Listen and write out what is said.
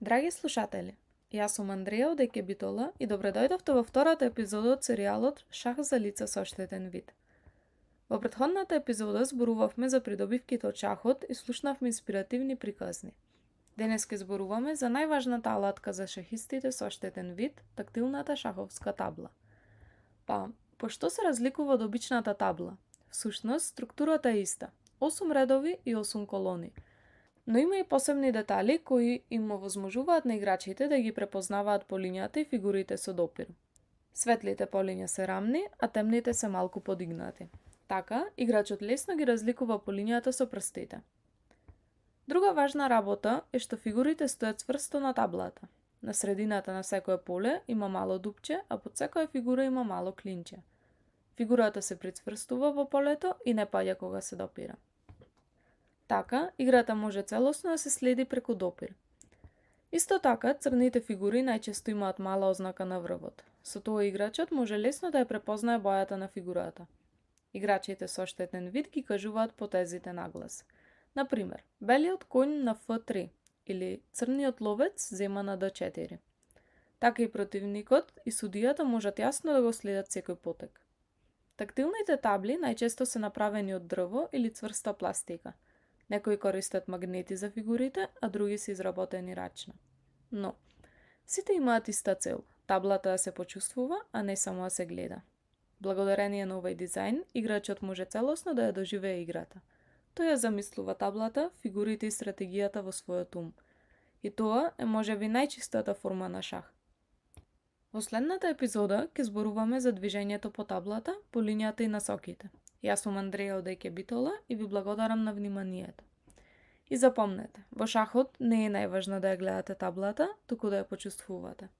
Драги слушатели, јас сум Андреја од Еќе Битола и добре дојдовте во втората епизода од серијалот Шах за лица со оштетен вид. Во претходната епизода зборувавме за придобивките од шахот и слушнавме инспиративни приказни. Денес ке зборуваме за најважната алатка за шахистите со оштетен вид, тактилната шаховска табла. По што се разликува од обичната табла? Всушност, структурата е иста. 8 редови и 8 колони. Но има и посебни детали кои им овозможуваат на играчите да ги препознаваат полињата и фигурите со допир. Светлите полиња се рамни, а темните се малку подигнати. Така, играчот лесно ги разликува полињата со прстите. Друга важна работа е што фигурите стојат цврсто на таблата. На средината на секое поле има мало дупче, а под секоја фигура има мало клинче. Фигурата се прицврстува во полето и не паѓа кога се допира. Така, играта може целосно да се следи преку допир. Исто така, црните фигури најчесто имаат мала ознака на врвот. Со тоа играчот може лесно да ја препознае бојата на фигурата. Играчите со оштетен вид ги кажуваат потезите на глас. Например, белиот коњ на F3 или црниот ловец зема на D4. Така и противникот и судијата можат јасно да го следат секој потек. Тактилните табли најчесто се направени од дрво или цврста пластика. Некои користат магнети за фигурите, а други се изработени рачно. Но, сите имаат иста цел – таблата да се почувствува, а не само да се гледа. Благодарение на овој дизајн, играчот може целосно да ја доживее играта. Тој ја замислува таблата, фигурите и стратегијата во својот ум. И тоа е можеби најчистата форма на шах. Во следната епизода ќе зборуваме за движењето по таблата, по линијата и насоките. Јас сум Андреја од Еќе Битола и ви благодарам на вниманието. И запомнете, во шахот не е најважно да ја гледате таблата, туку да ја почувствувате.